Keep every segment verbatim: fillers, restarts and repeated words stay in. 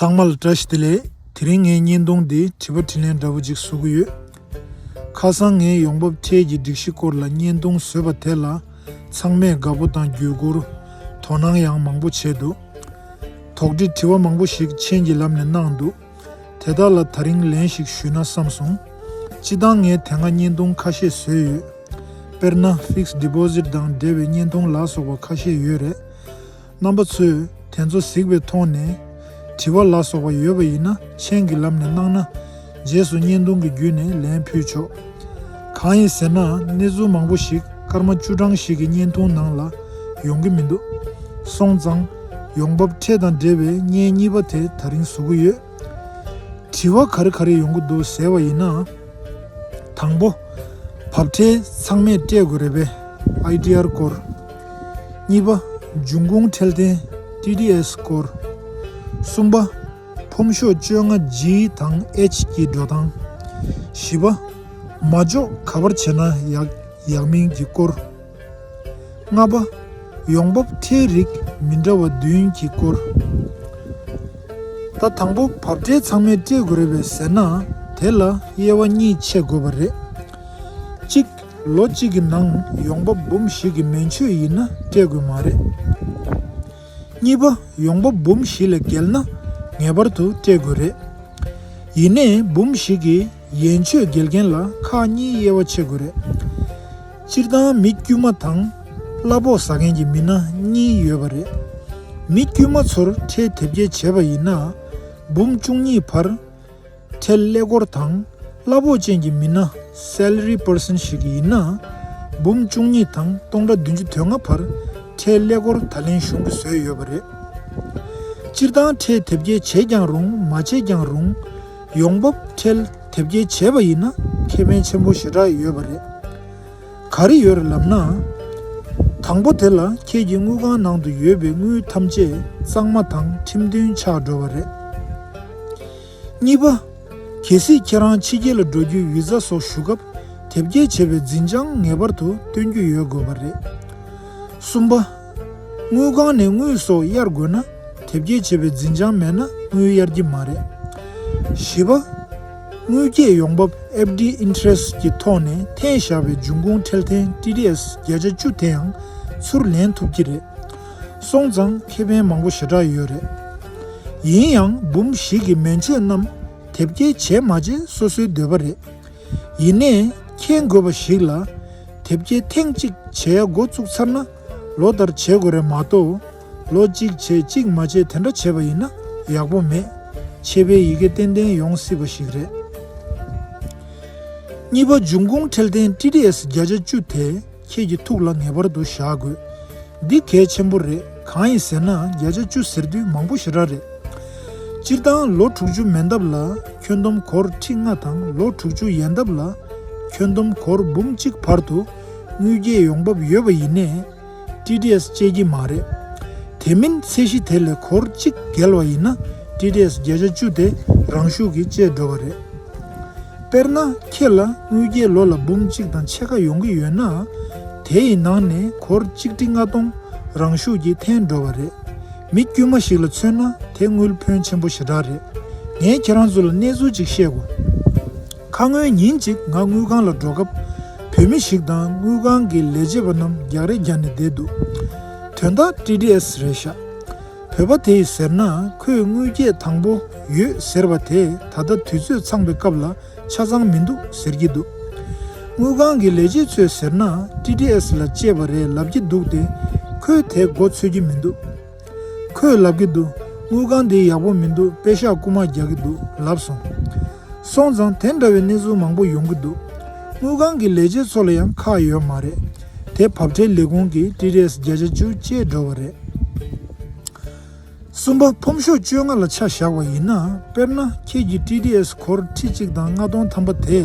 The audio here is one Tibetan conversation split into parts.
ཚང་མ་ལ་བཀྲ་ཤིས་བདེ་ལེགས། དེ་རིང་ངའི་བརྙན་ཐུང་འདི་དྲི་བ་དྲིས་ལན་འདྲ་པོ་ཅིག་བཟོ་གི་ཡོད། ཁ་སང་ངས་ཡོང་འབབ་ཁྲལ་གྱི་སྒྲིག་གཞི་སྐོར་ལ་བརྙན་ཐུང་བཟོས་པ་དེ་ལ་ཚང་མས་དགའ་པོ་དང་བརྒྱུད་བསྐུར། དོ་སྣང་ཡང་མང་པོ་བྱས་འདུག། དོགས་འདྲི་དྲི་བ་མང་པོ་ཞིག་མཆན་གྱི་ལམ་ནས་གནང་འདུག། དེ་དག་ལ་ད་རིང་ལན་ཞིག་ཞུས་ན་བསམ་སོང་། སྤྱིར་བཏང་ངས་དེ་སྔ་བརྙན་ཐུང་ཁ་ཤས་བཟོས་ཡོད། དཔེར་ན་Fixed Deposit་དང་འབྲེལ་བའི་བརྙན་ཐུང་ལ་སོགས་པ་ཁ་ཤས་ཡོད་རེད། རྣམ་པ་ཚོས་དེ་ཚོ་གཟིགས་པའི་ཐོག་ནས་དྲི་བ་ལ་སོགས་པ་ཡོད་པ་ཡིན་ན་མཆན་གྱི་ལམ་ནས་གནང་ན་རྗེས་སུ་བརྙན་ཐུང་གི་བརྒྱུད་ནས་ལན་ཕུལ་ཆོག། གང་ཡིན་ཟེར་ན་གནས་ཚུལ་མང་པོ་ཞིག་སྐར་མ་བཅུ་གྲངས་ཤིག་གི་བརྙན་ཐུང་ནང་ལ་ཡོང་གི་མི་འདུག། སོང་ཙང་ཡོང་འབབ་ཁྲལ་དང་འབྲེལ་བའི་བརྙན་གཉིས་པ་དེ་ད་རིང་བཟོ་གི་ཡོད། དྲི་བ་ག་རེ་ག་རེ་ཡོང་གི་འདུག་ཟེར་བ་ཡིན་ན། དང་པོ། བབ་ཁྲལ་ཚང་མས་སྤྲད་དགོས་རེད་པས། ཨའི་ཌི་ཨར་སྐོར། གཉིས་པ། འབྱུང་ཁུངས་ཁྲལ་དོན། ཊི་ཌི་ཨེས་སྐོར། གསུམ་པ། ཕོམ་ཤོག་བཅོ་ལྔ་ཇི་དང་ཨེཆ་གི་འགྲོ་སྟངས། བཞི་པ། མ་འཇོག་ག་པར་བྱས་ན་ཡག་ཡག་མིན་གྱི་སྐོར། ལྔ་པ། ཡོང་འབབ་ཁྲལ་རིགས་མི་འདྲ་བ་བདུན་གྱི་སྐོར། ད་དང་པོ་བབ་ཁྲལ་ཚང་མས་སྤྲད་དགོས་རེད་པས་ཟེར་ན་དེ་ལ་དབྱེ་བ་གཉིས་ཕྱེ་དགོས་པ་རེད། གཅིག། ལོ་གཅིག་གི་ནང་ཡོང་འབབ་འབུམ་བཞི་གི་མན་ཆོད་ཡིན་ན་སྤྲད་དགོས་མ་རེད། གཉིས་པ། ཡོང་འབབ་འབུམ་བཞི་ལས་བརྒལ་ན་ངེས་པར་དུ་སྤྲད་དགོས་རེད། ཡིན་ནའི་འབུམ་བཞི་གི་ཡན་ཆོད་འགེལ་མཁན་ལ་ཁག་གཉིས་དབྱེ་བ་ཕྱེ་དགོས་རེད། སྤྱིར་བཏང་མི་དཀྱུས་མ་དང་གླ་ཕོགས་ཟ་མཁན་གྱི་མི་སྣ་གཉིས་ཡོད་པ་རེད། མི་དཀྱུས་མ་ཚོར་ཁྲལ་དེབ་སྐྱེལ་བྱས་པ་ཡིན་ན་འབུམ་བཅུ་གཉིས་བར་ཁྲལ་ཀླད་ཀོར་དང་གླ་ཕོགས་ཅན་གྱི་མི་སྣ་Salary Person་ཞིག་ཡིན་ན་འབུམ་བཅུ་གཉིས་དང་སྟོང་ཕྲག་བདུན་ཅུ་དོན་ལྔ་བར་ཁྲལ་ཀླད་ཀོར་ད་ལན་གཞུང་གིས་བཟོས་ཡོད་པ་རེད། སྤྱིར་བཏང་ཁྲལ་དེབ་སྐྱེལ་བྱས་ཀྱང་རུང་མ་བྱས་ཀྱང་རུང་ཡོང་འབབ་ཁྲལ་དེབ་སྐྱེལ་བྱས་པ་ཡིན་ན་ཁེ་ཕན་ཆེན་པོ་ཞེ་དྲག་ཡོད་པ་རེད། ག་རེ་ཡོད་རེད་ལབ་ན། དང་པོ་དེ་ལ་ཁྱེད་ཀྱི་དངུལ་ཁང་ནང་དུ་ཡོད་པའི་དངུལ་ཐམས་ཅད་གཙང་མ་དང་ཁྲིམས་མཐུན་ཆགས་འགྲོ་བ་རེད། གཉིས་པ། གལ་སྲིད་ཁྱེད་རང་ཕྱི་རྒྱལ་ལ་འགྲོ་རྒྱུའི་ཝི་ཛ་སོགས་ཞུ་སྐབས་དེབ་སྐྱེལ་བྱས་པའི་འཛིན་བྱང་ངེས་པར་དུ་སྟོན་རྒྱུ་ཡོད་དགོས་པ་རེད། གསུམ་པ། དངུལ་ཁང་ནས་དངུལ་སོགས་གཡར་དགོས་ན་དེབ་སྐྱེལ་བྱས་པའི་འཛིན་བྱང་མེད་ན་དངུལ་གཡར་གྱི་མ་རེད། བཞི་པ། དངུལ་སྐྱེད་ཡོང་འབབ་F D interest་གྱི་ཐོག་ནས་འཐེན་བཞག་པའི་འབྱུང་ཁུངས་ཁྲལ་དོན་T D S་བརྒྱ་ཆ་བཅུ་དེ་ཡང་ཚུར་ལེན་ཐུབ་ཀྱི་རེད། སོང་ཙང་ཁེ་ཕན་མང་པོ་ཞེ་དྲག་ཡོད་རེད། ཡིན་ཡང་འབུམ་བཞི་གི་མན་ཆད་རྣམས་དེབ་སྐྱེལ་བྱས་མ་བྱས་སོ་སོའི་འདོད་པ་རེད། ཡིན་ནའི་མཁྱེན་དགོས་པ་ཞིག་ལ། དེབ་སྐྱེལ་ཐེངས་གཅིག་བྱེད་ཡ་འགོ་བཙུགས་ཚར་ན་ལོ་ལྟར་བྱེད་དགོས་རེད་མ་གཏོགས། ལོ་གཅིག་བྱས་གཅིག་མ་བྱས་དེ་འདྲ་བྱས་པ་ཡིན་ན་ཡག་པོ་མེད། ཆད་པའི་ཡི་གེ་ཏན་ཏན་ཡོང་སྲིད་པ་ཞིག་རེད། གཉིས་པ། འབྱུང་ཁུངས་ཁྲལ་དོན་T D S་བརྒྱ་ཆ་བཅུ་དེ་ཁྱེད་ཀྱི་ཐུགས་ལ་ངེས་པར་དུ་བཞག་དགོས། འདི་གལ་ཆེན་པོ་རེད། གང་ཡིན་ཟེར་ན་བརྒྱ་ཆ་བཅུ་ཟེར་དུས་མང་པོ་ཞེ་དྲག་རེད། སྤྱིར་བཏང་ལོ་དྲུག་ཅུ་མན་འདབས་ལ་ཁྱོན་བསྡོམས་སྒོར་ཁྲི་ལྔ་དང་ལོ་དྲུག་ཅུ་ཡན་འདབས་ལ་ཁྱོན་བསྡོམས་སྒོར་འབུམ་གཅིག་བར་དུ་དངུལ་སྐྱེད་ཡོང་འབབ་ཡོད་པ་ཡིན་ནའི། T D S་བཅད་ཀྱི་མ་རེད། དེ་མིན་ཚད་གཞི་དེ་ལས་སྒོར་གཅིག་བརྒལ་བ་ཡིན་ན་T D S་བརྒྱ་ཆ་བཅུ་དེ་རང་ཤུགས་ཀྱིས་བཅད་འགྲོ་བ་རེད། དཔེར་ན་ཁྱེད་ལ་དངུལ་སྐྱེད་ལོ་ལ་འབུམ་གཅིག་དང་ཕྱེད་ཀ་ཡོང་གི་ཡོད་ན། དེ་ཡི་ནང་ནས་སྒོར་གཅིག་ཁྲི་ལྔ་སྟོང་རང་ཤུགས་ཀྱིས་འཐེན་འགྲོ་བ་རེད། མི་དཀྱུས་མ་ཞིག་ལ་མཚོན་ན་དེ་དངུལ་ཕོན་ཆེན་པོ་ཞེ་དྲག་རེད། ངས་ཁྱེད་རང་ཚོ་ལ་གནས་ཚུལ་ཅིག་བཤད་དགོས། ཁ་སྔོན་ཉིན་གཅིག་ང་དངུལ་ཁང་ལ་འགྲོ་སྐབས་བོད་མི་ཞིག་དང་དངུལ་ཁང་གི་ལས་བྱེད་པ་རྣམས་རྒྱག་རེས་རྒྱག་ནས་བསྡད་འདུག། དོན་དག་T D S་རེད་ཤག། བོད་པ་དེ་ཡིས་ཟེར་ན་ཁོས་དངུལ་སྐྱེད་དང་པོ་ཡོད་ཟེར་བ་དེ་ད་ལྟ་དུས་ཚོད་ཚང་པའི་སྐབས་ལ་ཆ་ཚང་མི་འདུག་ཟེར་གྱི་འདུག། དངུལ་ཁང་གི་ལས་བྱེད་ཚོས་ཟེར་ན་T D S་ལ་སྤྲད་པ་རེད་ལབ་ཀྱི་འདུག་སྟེ། ཁོས་དེ་མགོ་ཚོད་ཀྱི་མི་འདུག། ཁོས་ལབ་ཀྱི་འདུག། དངུལ་ཁང་འདི་ཡག་པོ་མི་འདུག། པེ་ཤག་རྐུ་མ་རྒྱག་གི་འདུག་ལབ་སོང་། སོང་ཙང་དེ་འདྲ་བའི་གནས་ཚུལ་མང་པོ་ཡོང་གི་འདུག། དངུལ་ཁང་གི་ལས་བྱེད་ཚོ་ལ་ཡང་ཁག་ཡོད་མ་རེད། དེ་བབ་ཁྲལ་ལས་ཁུངས་ཀྱིས་T D S་བརྒྱ་ཆ་བཅུ་བཅད་འགྲོ་བ་རེད། གསུམ་པ། ཕོམ་ཤོག་བཅོ་ལྔ་ལ་ཆ་བཞག་པ་ཡིན་ན། དཔེར་ན་ཁྱེད་ཀྱི་T D S་སྒོར་ཁྲི་གཅིག་དང་ལྔ་སྟོང་ཐམ་པ་དེ་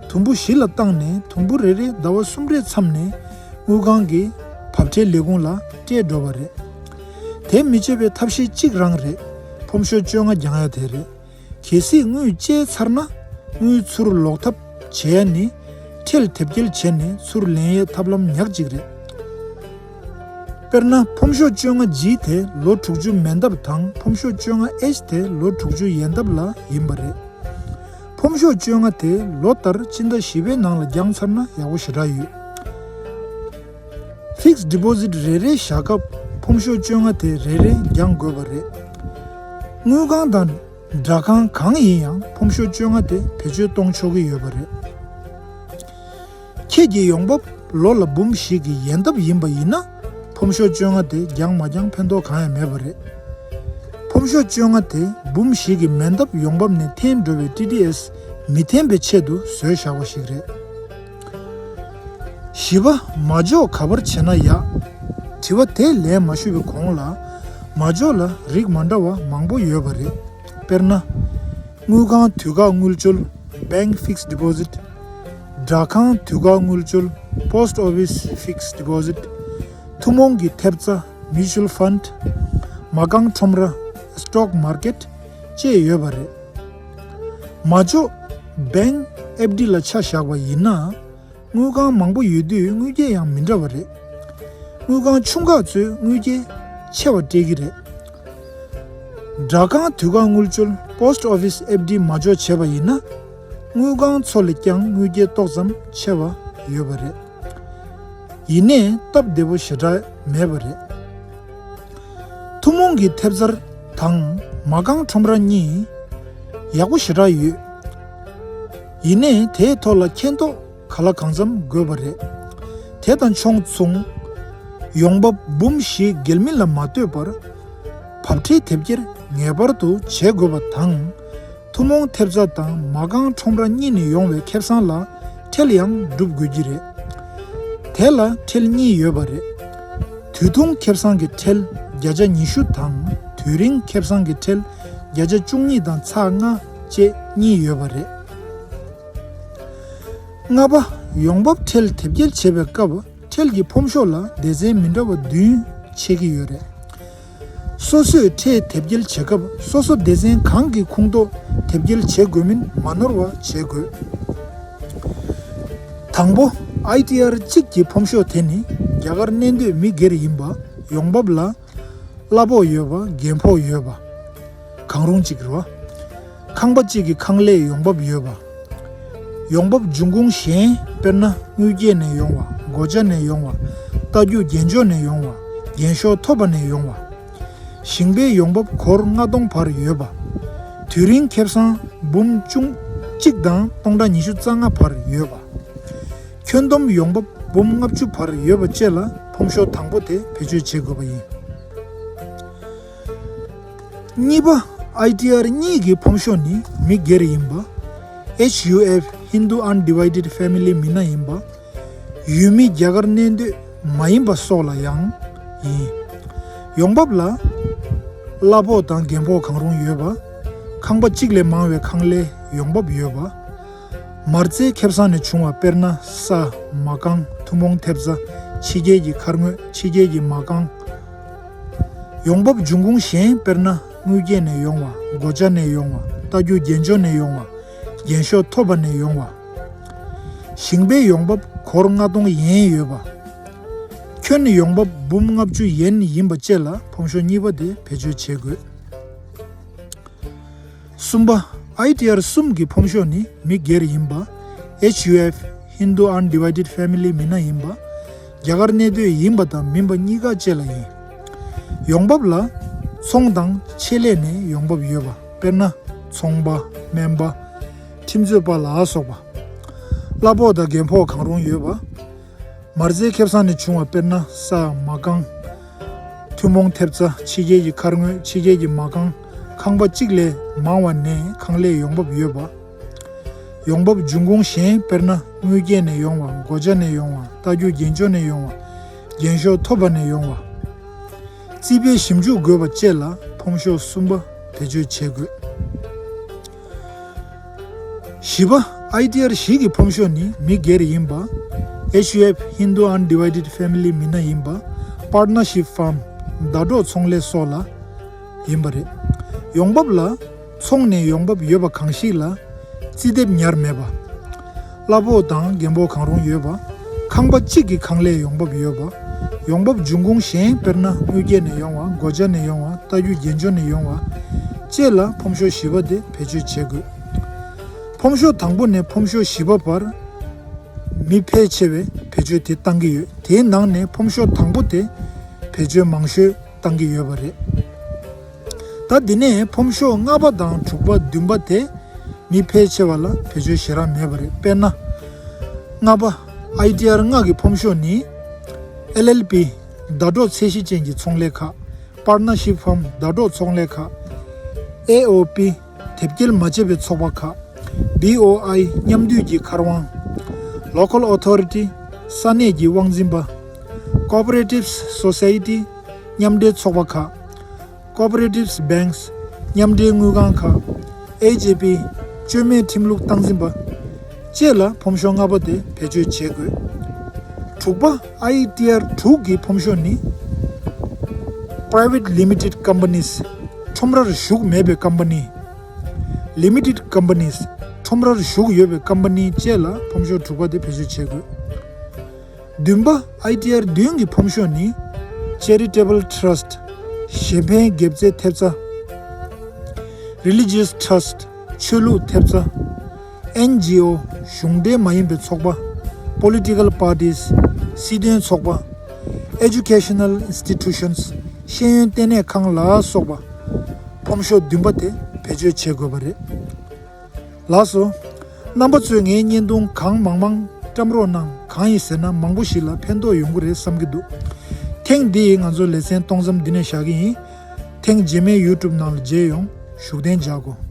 དུམ་བུ་བཞི་ལ་བཏང་ནས་དུམ་བུ་རེ་རེ་ཟླ་བ་གསུམ་རེའི་མཚམས་ནས་དངུལ་ཁང་གི་བབ་ཁྲལ་ལས་ཁུངས་ལ་སྤྲད་འགྲོ་བ་རེད། དེ་མི་བྱེད་པའི་ཐབས་ཤེས་གཅིག་རང་རེད། ཕོམ་ཤོག་བཅོ་ལྔ་རྒྱག་ཡ་དེ་རེད། གལ་སྲིད་དངུལ་བཅད་ཚར་ན་དངུལ་ཚུར་ལོག་ཐབས་བྱེད་ཡ་ནི་ཁྲལ་དེབ་སྐྱེལ་བྱས་ནས་ཚུར་ལེན་ཡའི་ཐབས་ལམ་ཉག་གཅིག་རེད། དཔེར་ན་ཕོམ་ཤོག་བཅོ་ལྔ་ཇི་དེ་ལོ་དྲུག་ཅུ་མན་འདབ་དང་ཕོམ་ཤོག་བཅོ་ལྔ་ཨེཆ་དེ་ལོ་དྲུག་ཅུ་ཡན་འདབ་ལ་ཡིན་པ་རེད། ཕོམ་ཤོག་བཅོ་ལྔ་དེ་ལོ་ལྟར་སྤྱི་ཟླ་བཞི་པའི་ནང་ལ་འགྱངས་ཚར་ན་ཡག་པོ་ཞེ་དྲག་ཡོད། Fixed Deposit རེ་རེ་བཞག་སྐབས་ཕོམ་ཤོག་བཅོ་ལྔ་དེ་རེ་རེ་འགྱངས་དགོས་པ་རེད། དངུལ་ཁང་དང་སྦྲག་ཁང་གང་ཡིན་ཡང་ཕོམ་ཤོག་བཅོ་ལྔ་དེ་བེད་སྤྱོད་གཏོང་ཆོག་གི་ཡོད་པ་རེད། ཁྱེད་ཀྱི་ཡོང་འབབ་ལོ་ལ་འབུམ་བཞི་གི་ཡན་འདབ་ཡིན་པ་ཡིན་ན། ཕོམ་ཤོག་བཅོ་ལྔ་དེ་འགྱངས་མ་འགྱངས་ཕན་ཐོགས་གང་ཡང་མེད་པ་རེད། ཕོམ་ཤོག་བཅོ་ལྔ་དེ་འབུམ་བཞི་གི་མན་འདབ་ཡོང་འབབ་ནས་འཐེན་འགྲོ་བའི་ཊི་ཌི་ཨེས་མི་འཐེན་པའི་ཆེད་དུ་བཟོས་བཞག་པ་ཞིག་རེད། བཞི་པ། མ་འཇོག་ག་པར་བྱས་ན་ཡག་དྲི་བ་དེ་ལན་མ་ཞུ་བའི་གོང་ལ། མ་འཇོག་ལ་རིགས་མ་འདྲ་བ་མང་པོ་ཡོད་པ་རེད། དཔེར་ན། དངུལ་ཁང་དུས་བཀག་དངུལ་འབྱོར། Bank Fixed Deposit། སྦྲག་ཁང་དུས་བཀག་དངུལ་འབྱོར། Post Office Fixed Deposit། ཐུན་མོང་གི་ཐེབས་རྩ། Mutual Fund། མ་རྐང་ཁྲོམ་ར། Stock Market བཅས་ཡོད་པ་རེད། མ་འཇོག་Bank ཨེཕ་ཌི་ལ་ཆ་བཞག་པ་ཡིན་ན། དངུལ་ཁང་མང་པོ་ཡོད་དུས་དངུལ་སྐྱེད་ཡང་མི་འདྲ་བ་རེད། དངུལ་ཁང་ཆུང་ཁག་ཚོས་དངུལ་སྐྱེད་ཆེ་བ་སྤྲད་ཀྱི་རེད། སྦྲག་ཁང་དུས་བཀག་དངུལ་འབྱོར། Post Office ཨེཕ་ཌི་མ་འཇོག་བྱས་པ་ཡིན་ན། དངུལ་ཁང་ཚོ་ལས་ཀྱང་དངུལ་སྐྱེད་ཏོག་ཙམ་ཆེ་བ་ཡོད་པ་རེད། ཡིན་ནའི་སྟབས་བདེ་པོ་ཞེ་དྲག་མེད་པ་རེད། ཐུན་མོང་གི་ཐེབས་རྩ་དང་མ་རྐང་ཁྲོམ་ར་གཉིས་ཡག་པོ་ཞེ་དྲག་ཡོད། ཡིན་ནའི་དེའི་ཐོག་ལ་མཁྱེན་རྟོགས་ག་ལ་གང་འཚམ་དགོས་པ་རེད། དེ་དང་ཕྱོགས་མཚུངས། ཡོང་འབབ་འབུམ་བཞི་འགལ་མི་ལ་མ་ལྟོས་པར། འབབ་ཁྲལ་དེབ་སྐྱེལ་ངེས་པར་དུ་བྱེད་དགོས་པ་དང་། ཐུན་མོང་ཐེབས་རྩ་དང་མ་རྐང་ཁྲོམ་ར་གཉིས་ནས་ཡོང་བའི་ཁེ་བཟང་ལ་ཁྲལ་ཡང་སྒྲུབ་དགོས་ཀྱི་རེད། དེ་ལ་ཁྲལ་གཉིས་ཡོད་པ་རེད། དུས་ཐུང་ཁེ་བཟང་གི་ཁྲལ་བརྒྱ་ཆ་ཉི་ཤུ་དང་དུས་རིང་ཁེ་བཟང་གི་ཁྲལ་བརྒྱ་ཆ་བཅུ་གཉིས་དང་ཚེག་ལྔ་བཅས་གཉིས་ཡོད་པ་རེད། ལྔ་པ། ཡོང་འབབ་ཁྲལ་དེབ་སྐྱེལ་བྱེད་པའི་སྐབས་ཁྲལ་གྱི་ཕོམ་ཤོག་ལ་སྡེ་ཚན་མི་འདྲ་བ་བདུན་ཕྱེ་གི་ཡོད་རེད། སོ་སོས་ཁྲལ་དེབ་སྐྱེལ་བྱེད་སྐབས་སོ་སོ་སྡེ་ཚན་གང་གི་ཁོངས་གཏོགས་དེབ་སྐྱེལ་བྱེད་དགོས་མིན་མ་ནོར་བ་བྱེད་དགོས། དང་པོ། ཨའི་ཊི་ཨར་གཅིག་གི་ཕོམ་ཤོག་དེ་ནི་རྒྱ་གར་གནས་སྡོད་མི་སྒེར་ཡིན་པ། ཡོང་འབབ་ལ་གླ་ཕོགས་ཡོད་པ། རྒན་ཕོགས་ཡོད་པ། གང་རུང་གཅིག་རེད་བ། ཁང་པ་གཅིག་གི་ཁང་ལས་ཡོང་འབབ་ཡོད་པ། ཡོང་འབབ་འབྱུང་ཁུངས་གཞན། དཔེར་ན་དངུལ་སྐྱེད་ནས་ཡོང་བ། སྒོ་ལྕགས་ནས་ཡོང་བ། རྟ་རྒྱུག་རྒྱན་སྦྱོར་ནས་ཡོང་བ། རྒྱན་ཤོག་ཐོབ་པ་ནས་ཡོང་བ། ཞིང་པའི་ཡོང་འབབ་སྒོར་ལྔ་སྟོང་བར་ཡོད་པ། དུས་རིང་ཁེ་བཟང་འབུམ་བཅུ་གཅིག་དང་སྟོང་ཕྲག་ཉི་ཤུ་རྩ་ལྔ་བར་ཡོད་པ། ཁྱོན་བསྡོམས་ཡོང་འབབ་འབུམ་ལྔ་བཅུ་བར་ཡོད་པ་བཅས་ལ་ཕོམ་ཤོག་དང་པོ་དེ་བེད་སྤྱོད་བྱེད་དགོས་པ་ཡིན། གཉིས་པ། ཨའི་ཊི་ཨར་གཉིས་ཀྱི་ཕོམ་ཤོག་ནི་མི་སྒེར་ཡིན་པ། H U F Hindu Undivided Family མི་སྣ་ཡིན་པ། ཡུལ་མི་རྒྱ་གར་གནས་སྡོད་མ་ཡིན་པ་སོགས་ལ་ཡང་ཡིན། ཡོང་འབབ་ལ་གླ་ཕོགས་དང་རྒན་ཕོགས་གང་རུང་ཡོད་པ། ཁང་པ་གཅིག་ལས་མང་བའི་ཁང་ལས་ཡོང་འབབ་ཡོད་པ། མ་རྩའི་ཁེ་བཟང་ནས་བྱུང་བ། དཔེར་ན་ས། མ་རྐང་། ཐུན་མོང་ཐེབས་རྩ། ཕྱི་རྒྱལ་གྱི་མཁར་དངོས། ཕྱི་རྒྱལ་གྱི་མ་རྐང་། ཡོང་འབབ་འབྱུང་ཁུངས་གཞན། དཔེར་ན་དངུལ་སྐྱེད་ནས་ཡོང་བ། སྒོ་ལྕགས་ནས་ཡོང་བ། རྟ་རྒྱུག་རྒྱན་སྦྱོར་ནས་ཡོང་བ། རྒྱན་ཤོག་ཐོབ་པ་ནས་ཡོང་བ། ཞིང་པའི་ཡོང་འབབ་སྒོར་ལྔ་སྟོང་ཡན་ཡོད་པ། ཁྱོན་ཡོང་འབབ་འབུམ་ལྔ་བཅུ་ཡན་ཡིན་པ་བཅས་ལ་ཕོམ་ཤོག་གཉིས་པ་དེ་བེད་སྤྱོད་བྱེད་དགོས། གསུམ་པ། ཨའི་ཊི་ཨར་གསུམ་གྱི་ཕོམ་ཤོག་ནི་མི་སྒེར་ཡིན་པ། H U F Hindu Undivided Family མི་སྣ་ཡིན་པ། རྒྱ་གར་གནས་སྡོད་ཡིན་པ་དང་མིན་པ་གཉིས་ཀ་བཅས་ལ་ཡིན། ཡོང་འབབ་ལ་ཚོང་དང་ཆེད་ལས་ནས་ཡོང་འབབ་ཡོད་པ། དཔེར་ན་ཚོང་པ། སྨན་པ། ཁྲིམས་རྩོད་པ་ལ་སོགས་པ། གླ་ཕོགས་དང་རྒན་ཕོགས་གང་རུང་ཡོད་པ། མ་རྩའི་ཁེ་བཟང་ནས་བྱུང་བ། དཔེར་ན་ས། མ་རྐང་། ཐུན་མོང་ཐེབས་རྩ། ཕྱི་རྒྱལ་གྱི་མཁར་དངོས། ཕྱི་རྒྱལ་གྱི་མ་རྐང་། ཁང་པ་གཅིག་ལས་མང་བ་ནས་ཁང་ལས་ཡོང་འབབ་ཡོད་པ། ཡོང་འབབ་འབྱུང་ཁུངས་གཞན། དཔེར་ན་དངུལ་སྐྱེད་ནས་ཡོང་བ། སྒོ་ལྕགས་ནས་ཡོང་བ། རྟ་རྒྱུག་རྒྱན་སྦྱོར་ནས་ཡོང་བ། རྒྱན་ཤོག་ཐོབ་པ་ནས་ཡོང་བ། རྩིས་པའི་ཞིབ་འཇུག་དགོས་པ་བཅས་ལ་ཕོམ་ཤོག་གསུམ་པ་བེད་སྤྱོད་བྱེད་དགོས། བཞི་པ། ཨའི་ཊི་ཨར་བཞི་གི་ཕོམ་ཤོག་ནི་མི་སྒེར་ཡིན་པ། H U F Hindu Undivided Family མི་སྣ་ཡིན་པ། Partnership Firm ཟླ་གྲོགས་ཚོང་ལས་སོགས་ལ་ཡིན་པ་རེད། ཡོང་འབབ་ལ་ཚོང་ནས་ཡོང་འབབ་ཡོད་པ་གང་ཞིག་ལ་རྩིས་དེབ་ཉར་མེད་པ། གླ་ཕོགས་དང་རྒན་ཕོགས་གང་རུང་ཡོད་པ། ཁང་པ་གཅིག་གི་ཁང་ལས་ཡོང་འབབ་ཡོད་པ། ཡོང་འབབ་འབྱུང་ཁུངས་གཞན། དཔེར་ན། དངུལ་སྐྱེལ་ནས་ཡོང་བ། སྒོ་བྱ་ནས་ཡོང་བ། རྟ་རྒྱུག་རྒྱན་སྦྱོར་ནས་ཡོང་བ་བཅས་ལ་ཕོམ་ཤོག་བཞི་པ་དེ་བེད་སྤྱོད་བྱེད་དགོས། ཕོམ་ཤོག་དང་པོ་ནས་ཕོམ་ཤོག་བཞི་པ་བར་མི་ཕལ་ཆེ་བས་བེད་སྤྱོད་དེ་བཏང་གི་ཡོད། དེའི་ནང་ནས་ཕོམ་ཤོག་དང་པོ་དེ་བེད་སྤྱོད་མང་ཤོས་བཏང་གི་ཡོད་པ་རེད། ད་འདི་ནས་ཕོམ་ཤོག་ལྔ་པ་དང་དྲུག་པ་བདུན་པ་དེ་མི་ཕལ་ཆེ་བ་ལ་བེད་སྤྱོད་ཞེ་དྲག་མེད་པ་རེད། དཔེར་ན། ལྔ་པ། ཨའི་ཊི་ཨར་ལྔ་གི་ཕོམ་ཤོག་ནི། ཨེལ་ཨེལ་པི། ཟླ་གྲོགས་ཚད་གཞི་ཅན་གྱི་ཚོང་ལས་ཁག་པར་ན་ཤིབ་ཕམ། ཟླ་གྲོགས་ཚོང་ལས་ཁག་ཨེ་ཨོ་པི། དེབ་སྐྱེལ་མ་བྱས་པའི་ཚོགས་པ་ཁག་བི་ཨོ་ཨའི། མཉམ་འདུས་ཀྱི་མཁར་དབང་། Local Authority། ས་གནས་ཀྱི་དབང་འཛིན་པ། Cooperatives Society། མཉམ་འབྲེལ་ཚོགས་པ་ཁག Cooperatives Banks། མཉམ་འབྲེལ་དངུལ་ཁང་ཁག་ཨེ་ཇེ་པི། བཅོས་མའི་ཁྲིམས་ལུགས་སྟངས་འཛིན་པ་བཅས་ལ་ཕོམ་ཤོག་ལྔ་པ་དེ་བེད་སྤྱོད་བྱེད་དགོས། དྲུག་པ། ཨའི་ཊི་ཨར་དྲུག་གི་ཕོམ་ཤོག་ནི། Private Limited Companies། ཁྲོམ་རར་ཞུགས་མེད་པའི་ཀམ་པ་ནི། Limited Companies། ཁྲོམ་རར་ཞུགས་ཡོད་པའི་ཀམ་པ་ནི་བཅས་ལ་ཕོམ་ཤོག་དྲུག་པ་དེ་བེད་སྤྱོད་བྱེད་དགོས། བདུན་པ། ཨའི་ཊི་ཨར་བདུན་གྱི་ཕོམ་ཤོག་ནི། Charitable Trust། གཞན་ཕན་དགེ་རྩའི་ཐེབས་རྩ། Religious Trust། ཆོས་ལུགས་ཐེབས་རྩ། ཨེན་ཇི་ཨོ། གཞུང་འབྲེལ་མ་ཡིན་པའི་ཚོགས་པ། Political Parties། སྲིད་དོན་ཚོགས་པ། Educational Institutions། ཤེས་ཡོན་ལྟེ་གནས་ཁང་ལ་སོགས་པ། ཕོམ་ཤོག་བདུན་པ་དེ་བེད་སྤྱོད་བྱེད་དགོས་པ་རེད། ལགས་སོ། རྣམ་པ་ཚོས་ངའི་བརྙན་ཐུང་གང་མང་མང་བཀྲམ་རོགས་གནང་། གང་ཡིན་ཟེར་ན་མང་པོ་ཞིག་ལ་ཕན་ཐོགས་ཡོང་གི་རེད་བསམ་གྱི་འདུག་ཐེངས་འདི་ཡི་ང་ཚོ་ལེ་ཚན་སྟོང་ཙམ་འདི་ནས་བཞག་གི་ཡིན། ཐེངས་རྗེས་མའི་ཡུ་ཊུབ་ནང་ལ་མཇལ་ཡོང་། བཞུགས་གདན་འཇགས་དགོས།